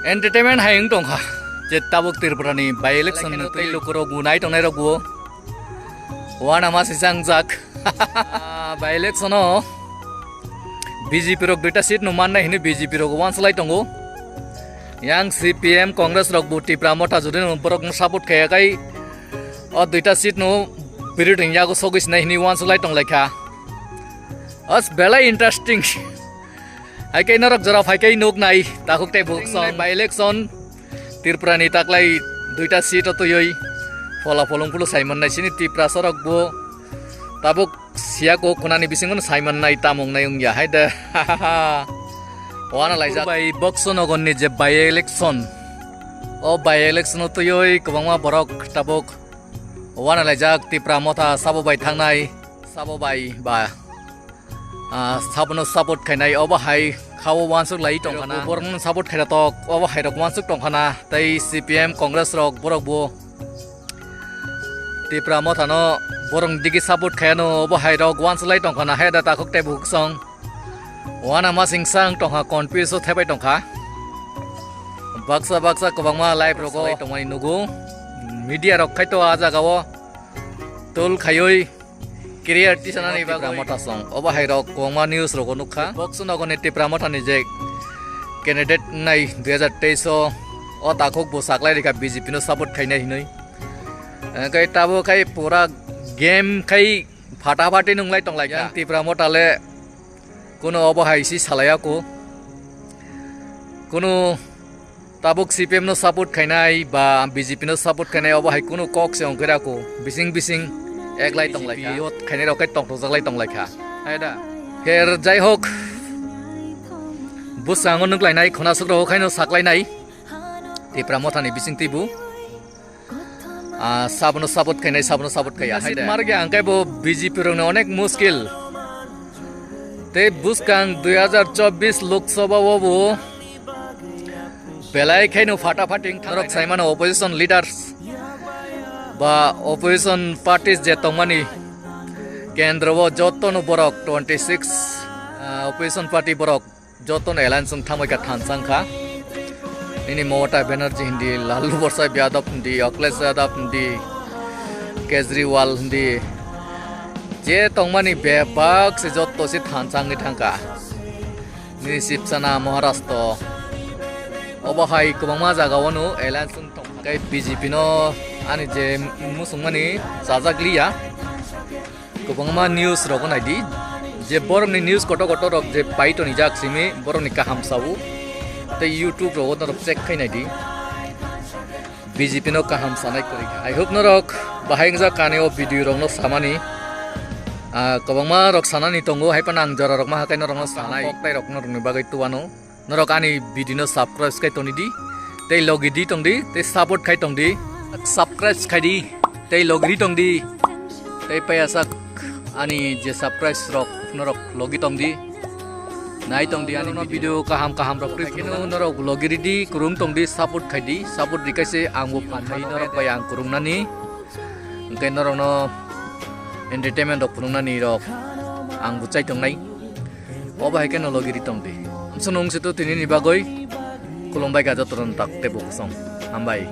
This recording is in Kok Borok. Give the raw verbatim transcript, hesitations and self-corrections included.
Entertainment hai wng tongkha je tabuk Tripura ni by election tei lukurok bo nai tongnai rok bo wana ma se jangjak. By election o B J P rok duita seat no mannai hini B J P rok wanslai tongo. Yang C P M Congress rok bo Tipra Motha jodi no borok no support khaya kai o duita seat no birit ni yago sogwi sinai hini wanslai tonglaikha. As belai interesting. Hai khe norok jora phai khe nuk nai takhuk tei buksong by election Tripura ni taklai duita seat o twiwi phola pholong phulu Simon nai sini Tiprasa rok bo tabuk siya ko khunani bisingo Simon nai tamung nai wngya hai da. Wana laijak bai Bokso Nogor ni je by election, o by election o twiwi kwbangma borok tabuk wana laijak Tipra Motha sabo bai thangnai sabo bai ba ah, sabono support khainai obo hai khao wansuk lai tongkhana. Borokno support khaira tok obo hai rok wansuk tongkhana tei C P M Congress rok borok bo Tipra Mothano borok digi support khaiyano obo hai rok wansuk lai tongkhana hai da takhuk tei bukhuk song. Wana masing sang tongkha confuse o thebai tongkha. Baksa baksa kwbangma live rogo tongmani nugo. Media rok khai to a jaga o tol khaioi. Career tisanani bagwi Tipra Motha song obo hai rok kwbangma news rogo nukha. Bokso Nogor ni Tipra Motha ni je candidate nai dui hajar teis o, o takhuk bo saklai rikha B J P no support khainai hinwi. Hwnkhe tabuk khai pura game khai phata phati nunglai tonglaikha. Yang Tipra Motha le kuno obo hai si salaiya ko. Kuno Tabuk C P M no support khainai ba B J P no support khainai obo hai kunu kok se ongkhe ra ko bising bising eklai tonglai kha. B J P o khainai rok khe tongthokjak lai tonglai kha. Hai da. Her jai hok bwskango nuk lainai khona suk rok khaino saklainai Tipra Motha ni bising twibo. Ah, sabono support khainai, sabono support khaiya. Hai de. Marge ang kaibo B J P rokni onek muskil. Tei bwskang dui hajar chobbish Lok Sabha o bo belai khaino phata phating thangrok saimano opposition leaders ba opposition parties je tongmani kendro o jotono borok twenty six, ah, opposition party borok. Jotono alliance wng thangbai kha thansa wngkha. Nini Mamata Banerjee hindi, Lalu Borsai Yadav hindi, Akhilesh Yadav hindi, Kejriwal hindi. Je tongmani bebak se jotto se thansa wngwi thangkha. Nini Shiv Sena, Maharashtra. Obo hai kwbangma jaga o no alliance wng tongkha. Tei B J P no ani je musungmani chajak liya. Kwbangma news rok naidi, je borokni news kotor kotor rok je pai tonijak simi borokni kaham sao, tei YouTube rogo norok check khai naidi, B J P no kaham sanai kwrwi kha. I hope norok bahai wngjak kani o video rok no samani. Ah, kwbangma rok sanani tongo, hai phano ang jora rok ma hakai norok no sanai, koktai rok norok ni bagwi tuano. Norok ani video no subscribe khai tongdi, tei logi di tongdi, tei support khai tongdi. Subscribe khai di, tei logi di tongdi, tei payasak ani je subscribe rok norok logi tongdi. Nai tongdi ani video kaham kaham rok twi phano norok logi ridi, kwrwng tongdi, support khai di, support rikai se ang bo phan khai norok bai ang kwrwng nani. Hwnkhe norokno entertainment rok phunuknani rok ang bo chai tongnai. Obo hai kheno logi ri tongdi. Amsano wngsi to tinini bagwi. Khulumbai kha jotono tak tebo kosong. Hambai.